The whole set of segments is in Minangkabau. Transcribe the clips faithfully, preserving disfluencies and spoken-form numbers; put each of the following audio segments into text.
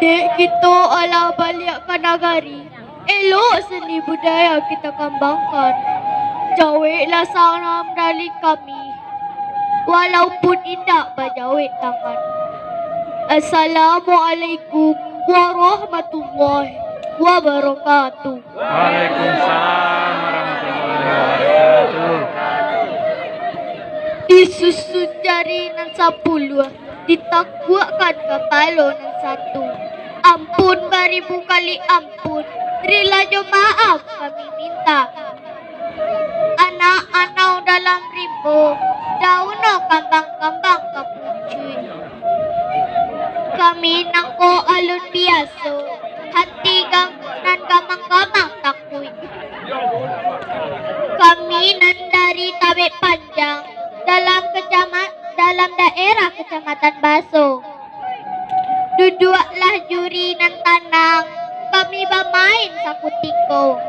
Dek kito alah baliak ka nagari, elok seni budaya kita kambangkan. Jaweklah salam dari kami, walaupun indak bajawek tangan. Assalamualaikum warahmatullahi wabarakatuh. Waalaikumsalam warahmatullahi wabarakatuh. Disusun jari nan sapuluah, ditakuakkan kapalo nan satu. Ampun baribu kali ampun, rila jo maaf kami minta. Anak anau dalam rimbo, dauno kambang-kambang ka pucuik. Kami nangko alun biaso, hati gam-, nan gamang-gamang takuik. Kami nan dari Tabek Panjang, dalam kacamat-, dalam daerah Kecamatan Baso. Duduaklah juri nan tanang, kami bamain sakutiko.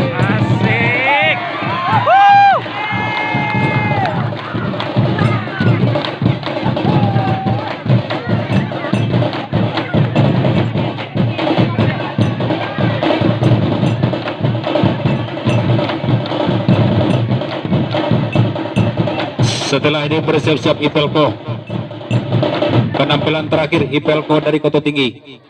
Asik. Setelah ini bersiap-siap Ipelko. Penampilan terakhir Ipelko dari Koto Tinggi.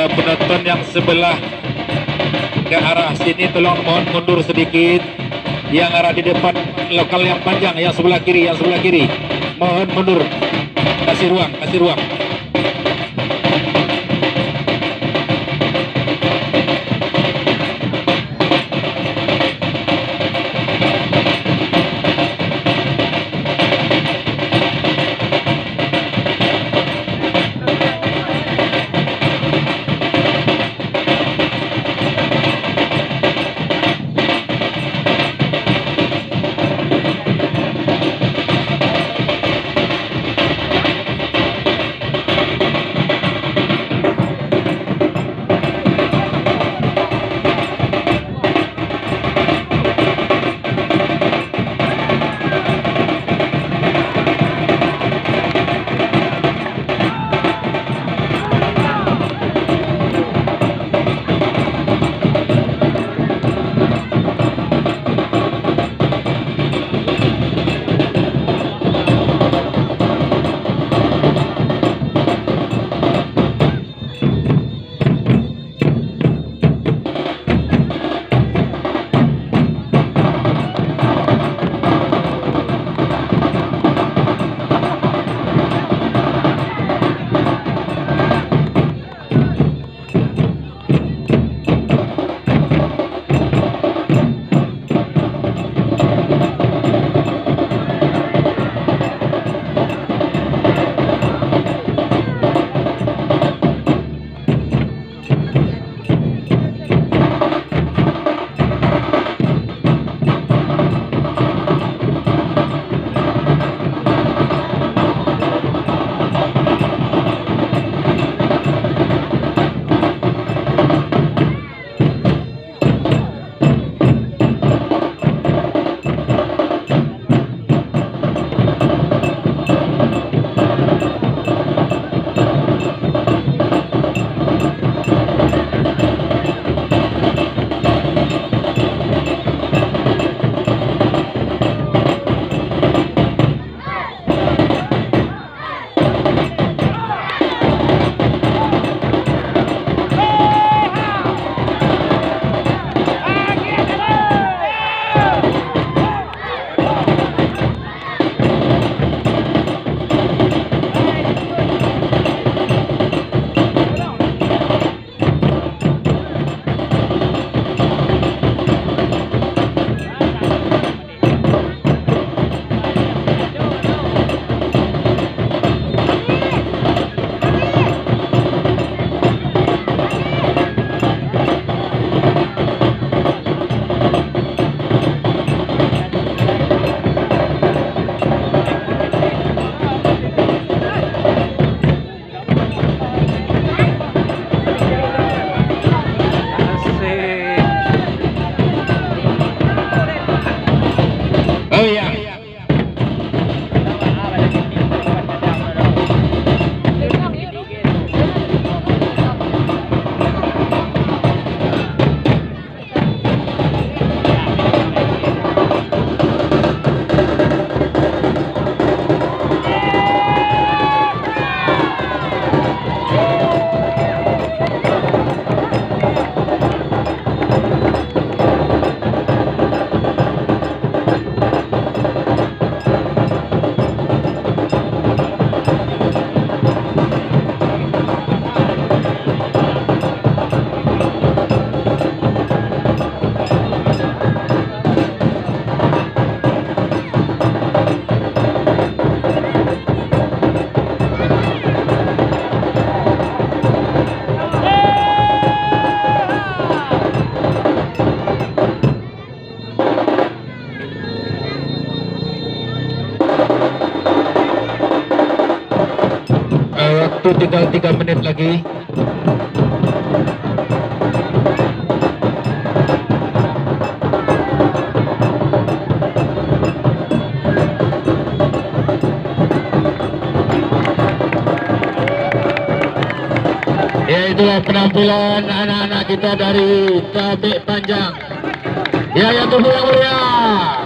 Penonton yang sebelah ke arah sini, tolong mohon mundur sedikit. Yang arah di depan lokal yang panjang, yang sebelah kiri, yang sebelah kiri. Mohon mundur. Kasih ruang, kasih ruang. Asik. Oh iya. Eh, waktu tinggal tiga menit lagi. Ya, itulah penampilan anak-anak kita dari Tabek Panjang. Ya, ya, tepuk yang meriah.